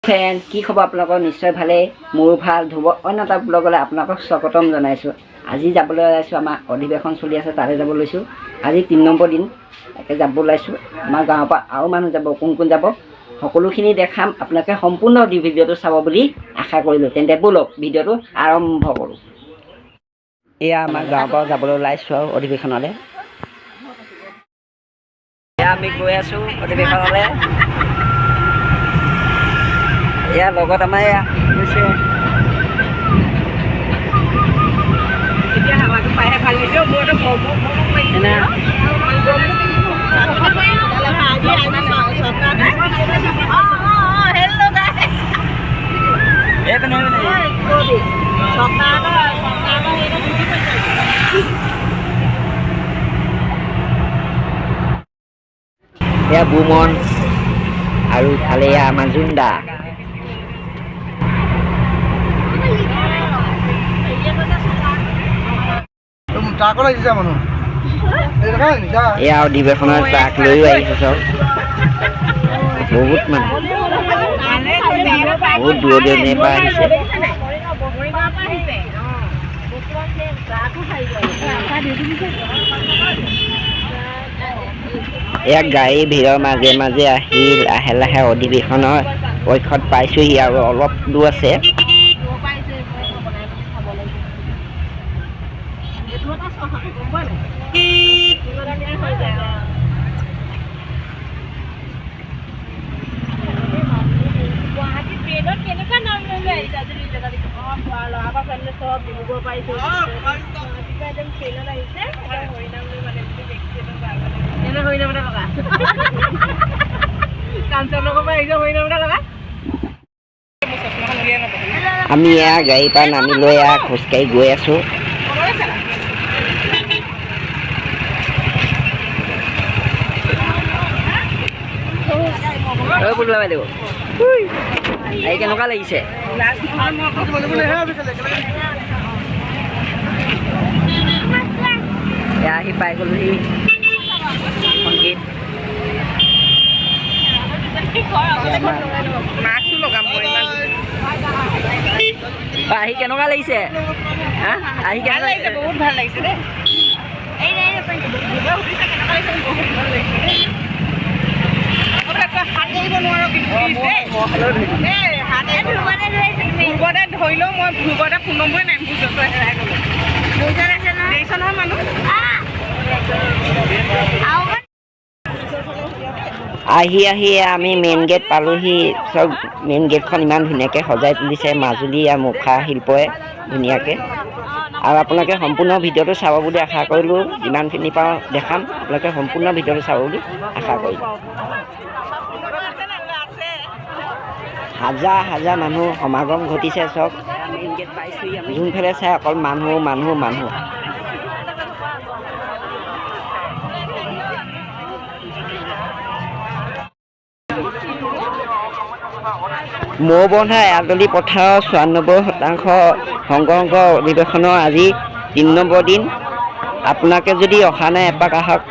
Friend, কি খবৰ আপোনালোকৰ? নিশ্চয় ভালেই, মোৰো ভাল। ধ্ৰুৱ অন্য এটা ব্লগলৈ আপোনালোকক স্বাগতম জনাইছোঁ। আজি যাবলৈ ওলাইছোঁ, আমাৰ অধিৱেশন চলি আছে, তালৈ যাব লৈছোঁ। আজি 3 নম্বৰ দিন, তাকে যাব ওলাইছোঁ। আমাৰ গাঁৱৰ পৰা আৰু মানুহ যাব, কোন কোন যাব সকলোখিনি দেখাম। আপোনালোকে সম্পূৰ্ণ ভিডিঅ'টো চাব বুলি আশা কৰিলোঁ। তেন্তে ব'লক, ভিডিঅ'টো আৰম্ভ কৰোঁ। এয়া আমাৰ গাঁৱৰ পৰা যাবলৈ ওলাইছোঁ আৰু অধিৱেশনলৈ। এয়া আমি গৈ আছোঁ অধিৱেশনলৈ। এয়া লগত আমাৰ এয়া গৈছে। এয়া বুমন আৰু ইফালে এয়া আমাৰ জুনদা। এয়া অধিৱেশনৰ ট্ৰাক লৈও আহিছে চব, বহুত মানুহ, বহুত দূৰ দূৰণিৰ পৰা আহিছে। এয়া গাড়ী ভিৰৰ মাজে মাজে আহি লাহে লাহে অধিৱেশনৰ পক্ষত পাইছোহি আৰু অলপ দূৰ আছে। আমি এয়া গাড়ীৰ পৰা নামি লৈ এয়া খোজকাঢ়ি গৈ আছোঁ। বাইদেউ, এই কেনেকুৱা লাগিছে? এয়া আহি পাই গ'লোহি সংগীত। আহি কেনেকুৱা লাগিছে? আহি কেনেকুৱা লাগিছে? বহুত ভাল লাগিছে দেই। ধৰিলেও মই ধ্ৰুৱতে ফোন নম্বৰে নাই, মোৰ হেৰাই গ'লো। দেখিছ নহয় মানুহ। আহি আহি আমি মেইন গেট পালোহি। চব মেইন গেটখন ইমান ধুনীয়াকৈ সজাই তুলিছে মাজুলী আৰু মুখা শিল্পই ধুনীয়াকৈ। আৰু আপোনালোকে সম্পূৰ্ণ ভিডিঅ'টো চাব বুলি আশা কৰিলোঁ। যিমানখিনি পাওঁ দেখাম, আপোনালোকে সম্পূৰ্ণ ভিডিঅ'টো চাব বুলি আশা কৰিলোঁ। হাজাৰ হাজাৰ মানুহ সমাগম ঘটিছে। চব যোনফালে চাই অকল মানুহ মানুহ মানুহ। মৌবন্ধা এৰালতলি পথাৰৰ 94% সংঘ অধিৱেশনৰ আজি 3 নম্বৰ দিন। আপোনালোকে যদি অহা নাই এপাক আহক।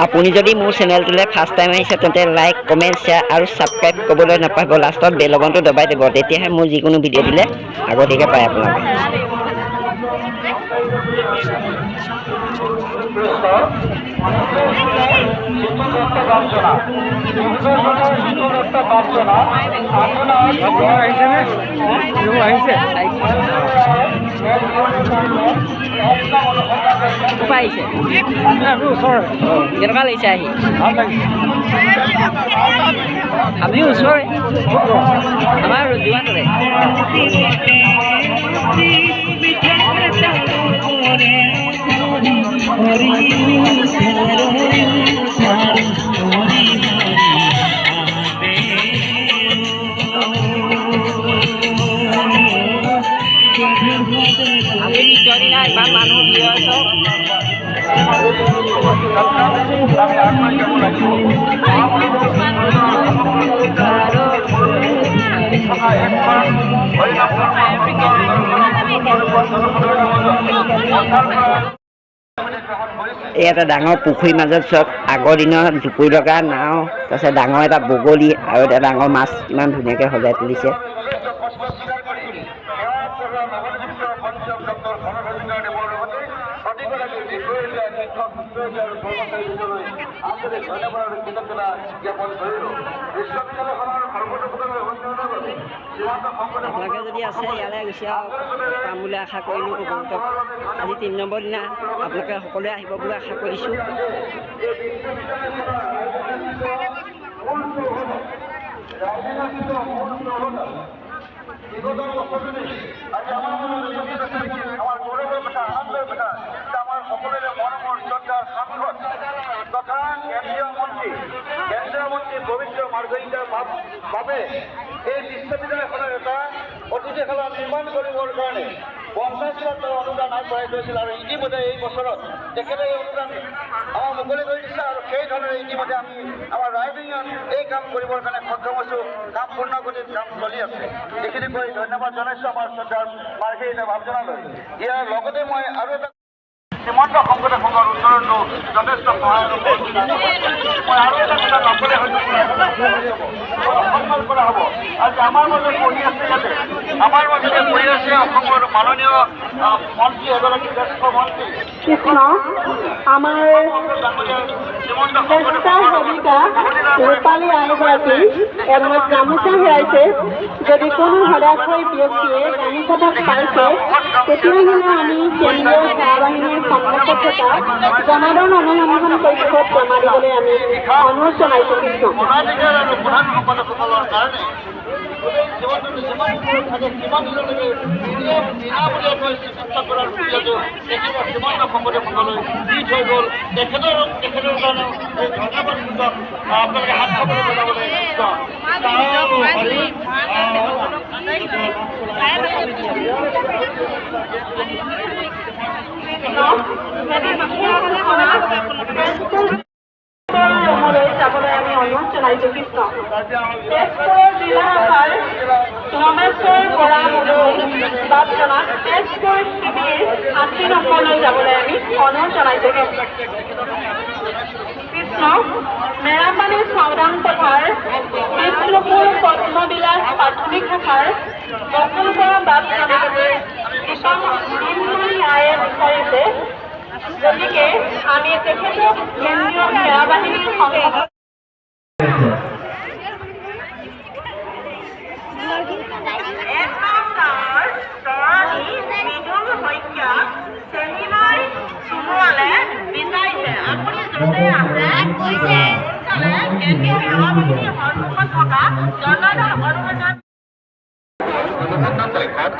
আপুনি যদি মোৰ চেনেলটোলৈ ফাৰ্ষ্ট টাইম আহিছে তেন্তে লাইক, কমেণ্ট, শ্বেয়াৰ আৰু ছাবস্ক্ৰাইব কৰিবলৈ নাপাহৰিব। লাষ্টত বেল আইকনটো দবাই দিব, তেতিয়াহে মোৰ যিকোনো ভিডিঅ' দিলে আগতীয়াকৈ পায় আপোনালোকে। আহিছে। কেনেকুৱা লাগিছে আহি? আমি ওচৰৰে, আমাৰ যোৰহাটৰে। আজি দ্বিতীয় দিনা ইমান মানুহ ভিৰ হৈছে। এই এটা ডাঙৰ পুখুৰীৰ মাজত চব আগৰ দিনৰ জুপুৰি লগা নাও, তাৰপিছত ডাঙৰ এটা বগলী আৰু এটা ডাঙৰ মাছ ইমান ধুনীয়াকৈ সজাই তুলিছে। আপোনালোকে যদি আছে ইয়ালৈ গুচি আহক, পাম বুলি আশা কৰিলোঁ বহুতক। আজি 3 নম্বৰ দিনা আপোনালোকে সকলোৱে আহিব বুলি আশা কৰিছোঁ। বাবে এই বিশ্ববিদ্যালয়খনৰ এটা অতিথিশালা নিৰ্মাণ কৰিবৰ কাৰণে 50 লাখ টকা অনুদান আগবঢ়াই থৈছিল আৰু ইতিমধ্যে এই বছৰত তেখেতে এই অনুদান আমাক মুকলি কৰি দিছে আৰু সেই ধৰণেৰে ইতিমধ্যে আমি আমাৰ ৰাইডিঙত এই কাম কৰিবৰ কাৰণে সক্ষম হৈছোঁ। কাম পূৰ্ণ গতিত কাম চলি আছে। এইখিনি কৈ ধন্যবাদ জনাইছোঁ আমাৰ শ্ৰদ্ধাৰ মাৰ্ঘেৰিটা ভাৱজনালৈ। ইয়াৰ লগতে মই আৰু এটা শ্ৰীমন্ত শংকৰদেৱ সংঘৰ ওচৰতো যথেষ্ট সহায়। মই আৰু এটা কথা নক'লে হয়তো অসন্মান কৰা হ'ব। আজি আমাৰ মাজত বহি আছে, ইয়াতে আমাৰ মাজতে বহি আছে অসমৰ মাননীয় মন্ত্ৰী, এগৰাকী জ্যেষ্ঠ মন্ত্ৰী কৃষ্ণ। আমাৰ সেৱিকা ৰূপালী আইগৰাকী এমত গামোচা হেৰাইছে। যদি কোনো সদাশয় ব্যক্তিয়ে গামোচাভাগ পাইছে, তেতিয়াহ'লে আমি কেন্দ্ৰীয় সেৱা বাহিনীৰ সন্মুখত থকা জনাদন অনুসন্ধান কক্ষত জমা দিবলৈ আমি অনুৰোধ জনাইছোঁ। কৃষ্ণ। প্ৰধান সম্পাদকসকলৰ কাৰণে জীৱনটো যিমান থাকে সিমান দিনলৈকে বিনামূলীয়াকৈ চিকিৎসা কৰাৰ সুবিধাটো তেখেতৰ শ্ৰীমন্ত শংকৰদেৱ সংঘলৈ দি থৈ গ'ল। তেখেতৰ কাৰণেও এই ধন্যবাদ সূচক আপোনালোকে হাত চাপৰি বজাবলৈ। যাবলৈ আমি অনুৰোধ জনাইছোঁ। কৃষ্ণ। তেজপুৰ জিলা শাখাৰ ৰমেশ্বৰ বৰা বাপজনাক তেজপুৰ শিবিৰ 80 নম্বৰলৈ যাবলৈ আমি অনুৰোধ জনাইছোঁ। কৃষ্ণ। মেৰাপানী চাওদাং পথাৰ বিষ্ণুপুৰ পদ্মবিলাস প্ৰাথমিক শাখাৰ বকুল বৰা বাপজনাক দিনমণি আয়ে বিচাৰিছে। গতিকে আমি তেখেতক কেন্দ্ৰীয় সেৱা বাহিনীৰ সন্মুখত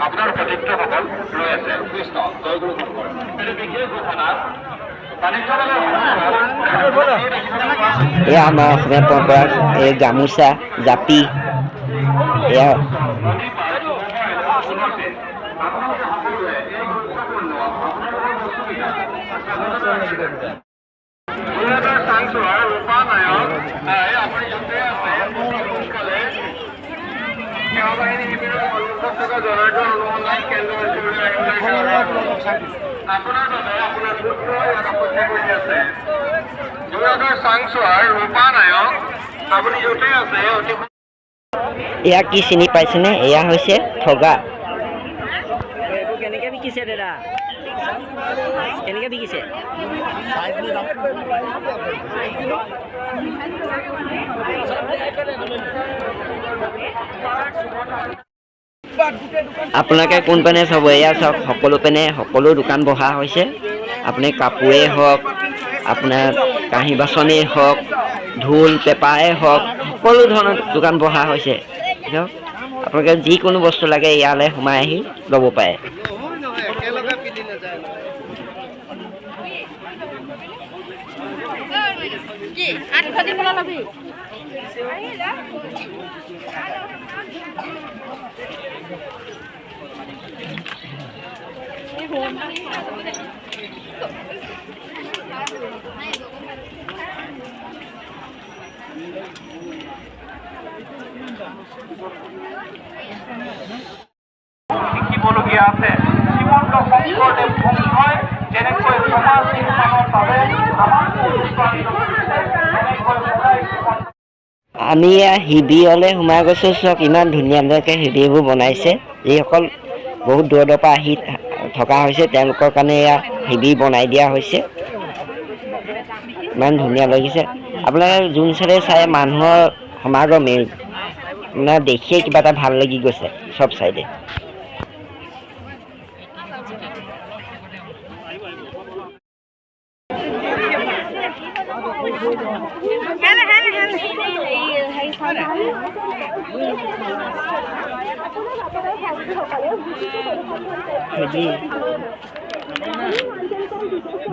আপোনাৰ সতীৰ্থসকল ৰৈ আছে। কৃষ্ণ। জয়গুৰু শংকৰ। এইটো বিশেষ ঘোষণা। এয়া আমাৰ অসমীয়া পৰম্পৰা, এই গামোচা, জাপি। এয়া আপোনাৰ বাবে আপোনাৰ পুত্ৰ ইয়াত অপেক্ষা কৰি আছে। যোৰহাটৰ চাংচোৱাৰ ৰূপা নায়ক, আপুনি য'তে আছে অতি। এয়া কি চিনি পাইছেনে? এয়া হৈছে ঠগা। এইবোৰ কেনেকৈ বিকিছে দাদা? কেনেকৈ বিকিছে? আপোনালোকে কোন পিনে চাব? এয়া চাওক, সকলো পিনে সকলো দোকান বহা হৈছে। আপুনি কাপোৰেই হওক, আপোনাৰ কাঁহী বাচনেই হওক, ঢোল পেঁপাই হওক, সকলো ধৰণৰ দোকান বহা হৈছে। আপোনালোকে যিকোনো বস্তু লাগে ইয়ালৈ সোমাই আহি ল'ব পাৰে। শিকিবলগীয়া আছে। শ্ৰীমন্ত শংকৰদেৱ সংঘই যেনেকৈ সমাজ নিৰ্মাণৰ বাবে আমাক অনুপ্ৰাণিত কৰিছে, তেনেকৈ সদায় আমি শিবিৰলৈ সোমাই গৈছোঁ। চাওক ইমান ধুনীয়া ধুনীয়াকৈ শিবিৰবোৰ বনাইছে। যিসকল বহুত দূৰৰ দূৰৰ পৰা আহি থকা হৈছে তেওঁলোকৰ কাৰণে এয়া শিবিৰ বনাই দিয়া হৈছে। ইমান ধুনীয়া লাগিছে। আপোনালোকে যোন চাইডে চাই মানুহৰ সমাগমেই, আপোনাৰ দেখিয়ে কিবা এটা ভাল লাগি গৈছে চব চাইডে।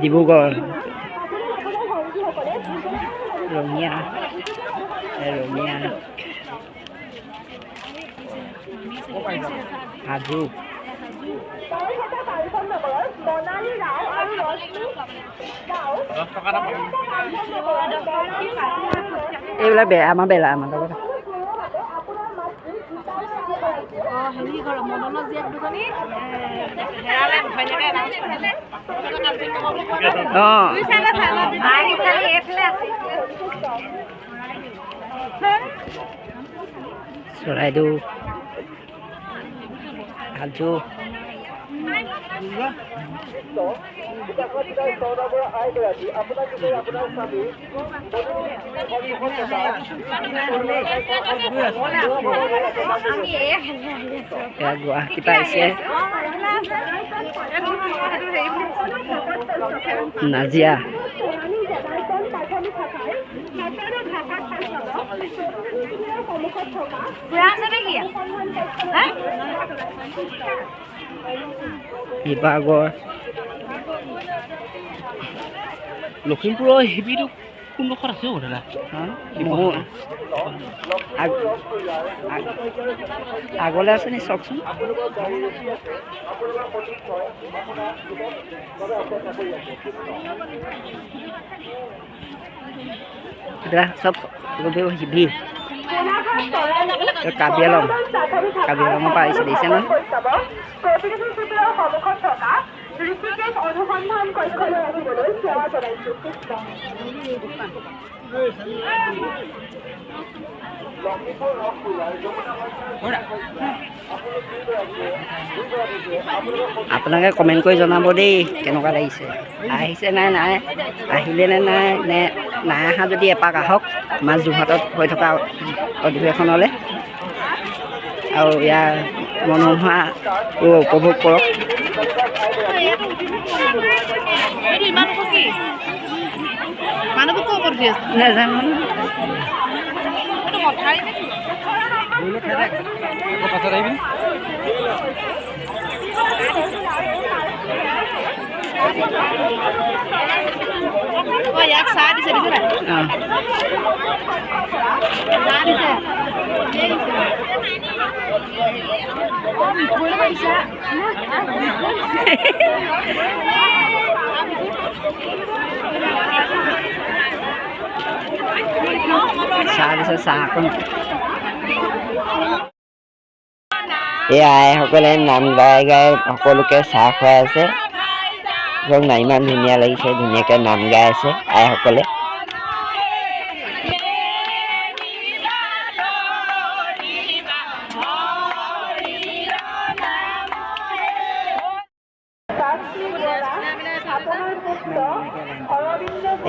ডিব্ৰুগড়, ৰঙিয়া, ৰঙিয়া, হাজো। এইবিলাক বেয়া, আমাৰ বেলা আমাৰ লগত। অঁ, চৰাইদেউ, হাজো। গুৱাহাটী পাইছে, নাজিয়া। শিৱসাগৰ, লখিমপুৰৰ শিবিৰটো কোনডোখৰত আছে অ' দাদা? আগলৈ আছে নি চাওকচোন। চব শিবিৰ। কাৰ্বি আলং, কাৰ্বি আলঙৰ পৰা আহিছে, দেখিছে নহয়। আপোনালোকে কমেণ্ট কৰি জনাব দেই কেনেকুৱা লাগিছে, আহিছে নাই, নাই আহিলে নে নাই, নে নাই অহা যদি এপাক আহক আমাৰ যোৰহাটত হৈ থকা অধিৱেশনলৈ, আৰু ইয়াৰ মনোমোহা উপভোগ কৰক। নাজানো। চাহ দিছে, চাহ অকণ। এই আইসকলে নাম গাই গাই সকলোকে চাহ খুৱাই আছে। ইমান ধুনীয়া লাগিছে, ধুনীয়াকৈ নাম গাই আছে আইসকলে।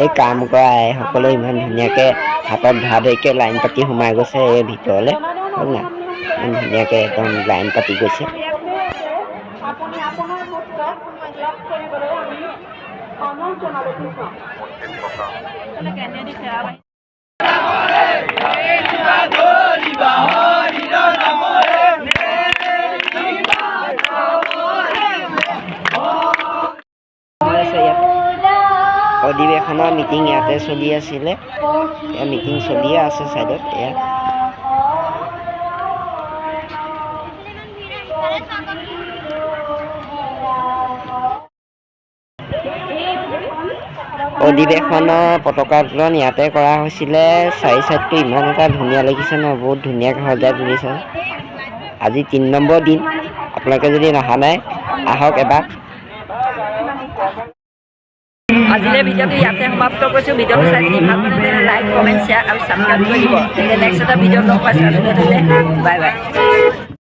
এই কাম কৰা আইসকলে ইমান ধুনীয়াকৈ হাতত ধৰা ধৰিকৈ লাইন পাতি সোমাই গৈছে এই ভিতৰলৈ, হয় নাই? ইমান ধুনীয়াকৈ একদম লাইন পাতি গৈছে। আপুনি আপোনাৰ পুত্ৰক লগ কৰিবলৈ আমি অনুৰোধ জনালোঁ কৃষ্ণ। হৈ আছে ইয়াত। অধিৱেশনৰ মিটিং ইয়াতে চলি আছিলে। এয়া মিটিং চলিয়ে আছে ছাইডত এয়া। অধিৱেশনৰ পতাকা উত্তোলন ইয়াতে কৰা হৈছিলে। চাৰি চাইডটো ইমান এটা ধুনীয়া লাগিছে ন, বহুত ধুনীয়াকৈ সজাই তুলিছে। আজি 3 নম্বৰ দিন। আপোনালোকে যদি অহা নাই, আহক এবাৰ। আজিলৈ ভিডিঅ'টো ইয়াতে সমাপ্ত কৰিছোঁ। ভিডিঅ'টো চাই যদি ভাল পালে, তেনে লাইক, কমেণ্ট, শ্বেয়াৰ আৰু ছাবস্ক্ৰাইব কৰি দিব। তেন্তে নেক্সট এটা ভিডিঅ'ত লগ পাইছোঁ। আজিলৈ তেন্তে বাই বাই।